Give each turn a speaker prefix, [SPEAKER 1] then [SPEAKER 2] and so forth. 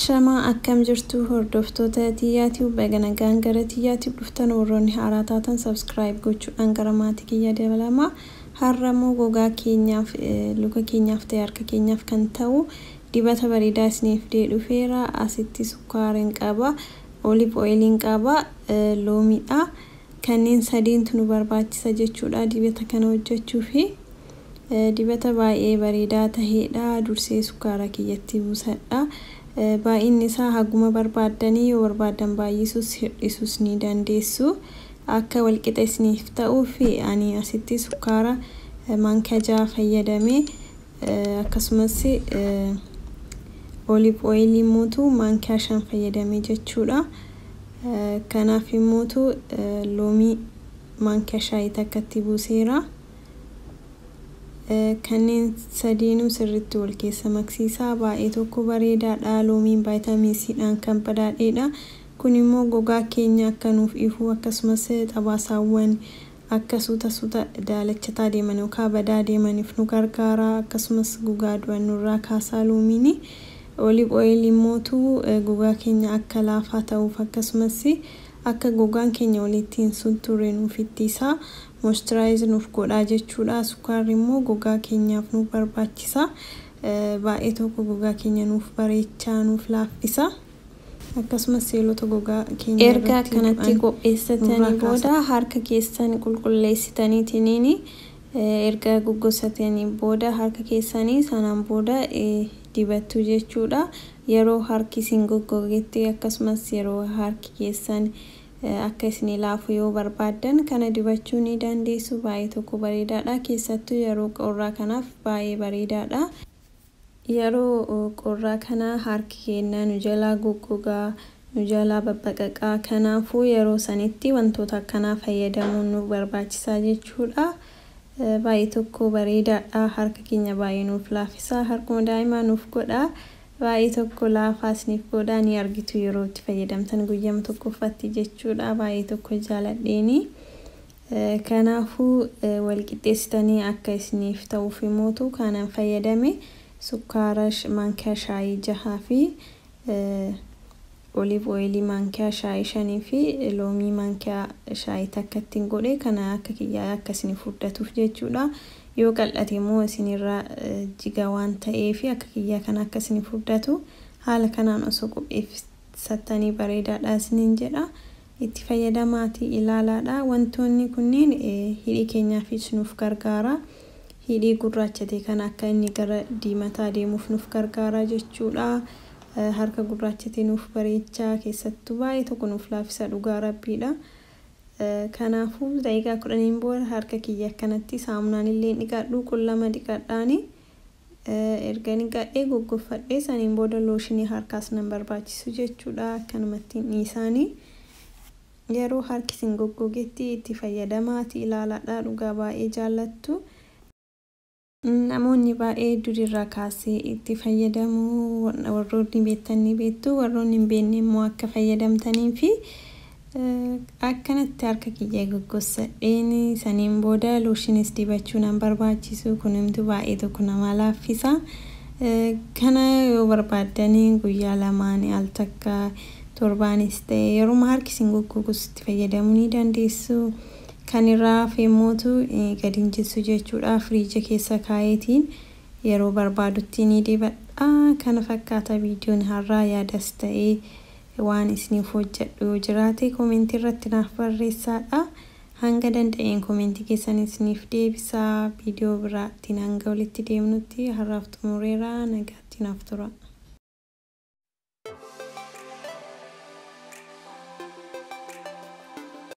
[SPEAKER 1] Ashamaa, akkam jirtu hordoftoota Tiyyaatiif? Baga nagaan gara Tiyyaatiif dhuftan. Warroonni haaraa taatan subscribe gochuudhaan gara maatii kiyya dabalamaa. Har'a immoo gogaa keenyaaf, luka keenyaaf ta'e harka keenyaaf kan ta'u dibata bareedaa isiniif fidee dhufeera. Asitti sukkaara qaba, olive oiliin qaba, loomiidha. Kanneen sadiintu nu barbaachisa jechuudha dibata kana hojjechuufi. Dibata baay'ee bareedaa tahedha. Dursee sukkaara kiyyatti buusadha. Baay'inni isaa haguma barbaaddanii, yoo barbaaddan baay'isuus hir'isuus ni dandeessu. Akka walqixa isiniif ta'uuf ani asitti sukkaara maankaa 6 fayyadamee, akkasumas olive oilii immoo maankaa 5 fayyadamee jechuudha. Kanaaf immootu loomii maankaa shaayii takkatti buuseera. Kanneen sadiinuu sirriitti wal keessa maksiisaa. Baay'ee tokko bareedaadha. Loomiin vitamin Cdhaan kan badhaadheedha. Kun immoo gogaa keenya akka nuuf ifu, akkasumas xabaasaawwan akka suuta suuta daalachataa deeman yookaan badaa deemaniif nu gargaara. Akkasumas gogaa du'an nurraa kaasaa loomiini. Olive oil immootu gogaa keenya akka laafaa ta'uuf, akkasumas akka gogaan keenya walitti hin sunturre nuuf ittisa. Moisturize nuuf godhaa jechuudha. Sukkaarri immoo gogaa keenyaaf nuuf barbaachisa. Baay'ee tokko gogaa keenya nuuf bareechaa, nuuf laaffisa. Akkasumas seelota gogaa keenya
[SPEAKER 2] Erga akkanatti qopheessatanii booda, harka keessan qulqulleessitaniitiniin, erga goggosatanii booda harka keessanii sanaan booda dibattu jechuudha. Yeroo harki isin goggogetti, akkasumas yeroo harki keessan akka isin laafu yoo barbaaddan, kana dibachuu ni dandeessu. Baay'ee tokko bareedaadha. Keessattuu yeroo qorraa kanaaf baay'ee bareedaadha. Yeroo qorraa kana harki keenya nu jalaa goggogaa, nu jalaa babbaqaqaa. Kanaafuu yeroo sanitti wantoota akkanaa fayyadamuun nu barbaachisaa jechuudha. Baay'ee tokko bareedaadha. Harka keenya baay'ee nuuf laaffisa. Harkuma daa'imaa nuuf godha. Baay'ee tokko laafaa isiniif godha, ni argitu yeroo itti fayyadamtan guyyama tokkoffatti jechuudha. Baay'ee tokko jaaladheeni. Kanaafuu wal qixxeessitanii akka isiniif ta'uuf immootu kanan fayyadame sukkaara maankaa shaayii 6 fi olive oilii maankaa shaayii 5 fi loomii maankaa shaayii takka ittiin godhe. Kana akka kiyyaa akka isin furdatuuf jechuudha. Yoo qal'ate immoo isinirra jiga waan ta'eef, akka kiyyaa kana akka isin furdatu haala kanaan osoo qopheeffattanii bareedaadha isiniin jedha. Itti fayyadamaatii ilaalaadha. Wantoonni kunneen hidhii keenyaafis nuuf gargaara. Hidhii gurraachate kana akka inni gara diimataa deemuuf nuuf gargaara jechuudha. Harka gurraachate nuuf bareechaa, keessattuu baay'ee tokko nuuf laaffisa, dhugaa rabbiidha. Kanaafuu daqiiqaa 10n booda harka kiyya akkanatti saamunaan illee dhiqadhu, qullama dhiqadhaani. Erga dhiqadhee goggoffadhee saniin booda looshinii harkaas nan barbaachisu jechuudha. Akkanumatti dhiisaanii. Yeroo harki isin goggogetti itti fayyadamaati ilaalaadha, dhugaa baay'ee jaallattu. Namoonni baay'ee durirraa kaasee itti fayyadamu. Warroonni beektan ni beektu, warroonni hin beekne immoo akka fayyadamtanii fi akkanatti harka kiyya goggossadheen saniin booda looshinis dibachuu nan barbaachisu. Kunimtu baay'ee tokko nama laaffisa. Kana yoo barbaaddanii guyyaa lamaan al takka, torbaanis ta'e yeroo harki isin goggogus itti fayyadamuu ni dandeessu. Kan irraa hafe immootu gadi hin jissu jechuudha. Firiija keessa kaayeetiin yeroo barbaadutti ni dibadha. Kana fakkaata viidiyoon har'aa. Yaadas ta'ee waan isiniif hojjedhu yoo jiraate koomentii irratti naaf barreessaadha. Hanga danda'een koomentii keessan isiniif deebisaa. Viidiyoo biraattiin hanga walitti deemnutti har'aaf xumureera. Nagaatti naaf tura.